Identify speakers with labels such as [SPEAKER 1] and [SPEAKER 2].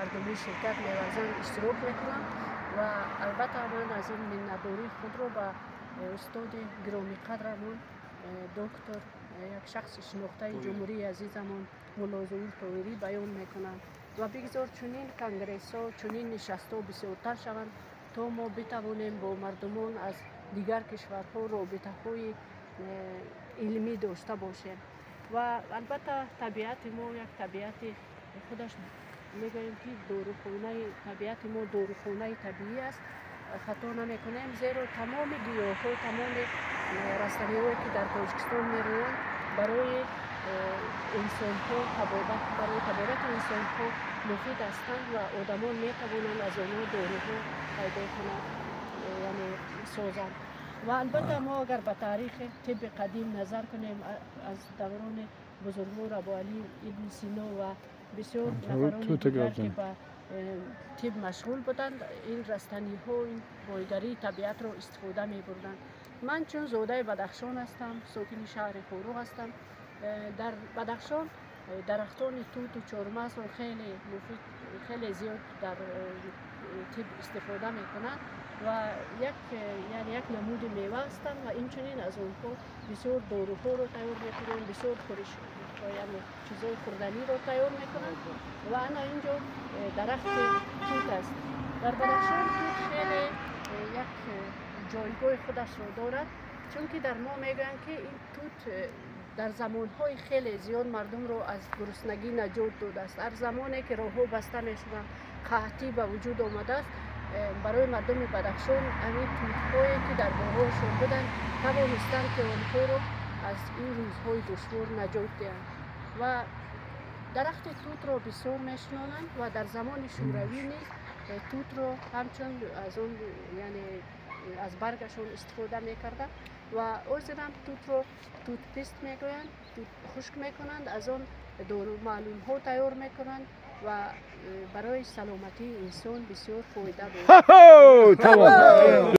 [SPEAKER 1] мардумӣ ширкат меварзанд, иштирок мекунам. Ва албатта ман аз ин миннатдории худро ба устоди гиромиқадрамон, доктор, як шахси шинохтаи ҷумҳурии азизамон Муллозоир Тоирӣ баён мекунам. Ва бигзор чунин конгрессҳо, чунин нишастҳо бисёртар шаванд, то мо битавонем бо мардумон аз дигар кишварҳо робитаҳои илмӣ дошта бошем. Ва албатта табиати мо як табиати худаш, мегӯем ки дорухонаи табиати мо дорухонаи табиӣ аст, хато намекунем, зеро тамоми гиёҳҳо, тамоми растаниҳое ки дар Тоҷикистон мерӯянд, барои инсонҳо табобат, барои табобати инсонҳо муфид ҳастанд ва одамон метавонанд аз онҳо доруҳо пайдо кунанд, яъне созанд. Ва албатта мо агар ба таърихи тибби қадим назар кунем, аз даврони бузургвор Абуалӣ ибни Сино ва бисёр нафарони дигар, ки ба тиб машғул буданд, ин растаниҳо, ин бойгарии табиатро истифода мебурданд. Ман чун зодаи Бадахшон ҳастам, сокини шаҳри Хоруғ ҳастам, дар Бадахшон дарахтони туту чормағзро хеле муфид, хеле зиёд дар тиб истифода мекунанд ва як, яъне як намуди мева ҳастанд ва инчунин аз онҳо бисёр доруҳоро тайёр мекунанд, бисёр хӯриш, яъне чизҳои хӯрданиро тайёр мекунанд. Ва ана ин ҷо дарахти тут аст. Дар Бадахшон тут хеле як ҷойгоҳи худашро дорад, чунки дар мо мегӯянд, ки ин тут дар замонҳои хеле зиёд мардумро аз гуруснагӣ наҷот додааст. Ҳар замоне ки роҳҳо баста мешуданд, қаҳтӣ ба вуҷуд омадааст, барои мардуми Бадахшон ҳамин тутҳое ки дар боғҳояшон буданд, тавонистанд, ки онҳоро аз ин рӯзҳои душвор наҷот диҳанд. Ва дарахти тутро бисёр мешинонанд ва дар замони Шӯравӣ низ тутро ҳамчун аз он, яъне аз баргашон истифода мекарданд. Ва ҳозирам тутро тутпист мегӯянд, тут хушк мекунанд, аз он дору маҳлулҳо тайёр мекунанд ва барои саломатии инсон бисёр фоида дорад.
[SPEAKER 2] Тамом.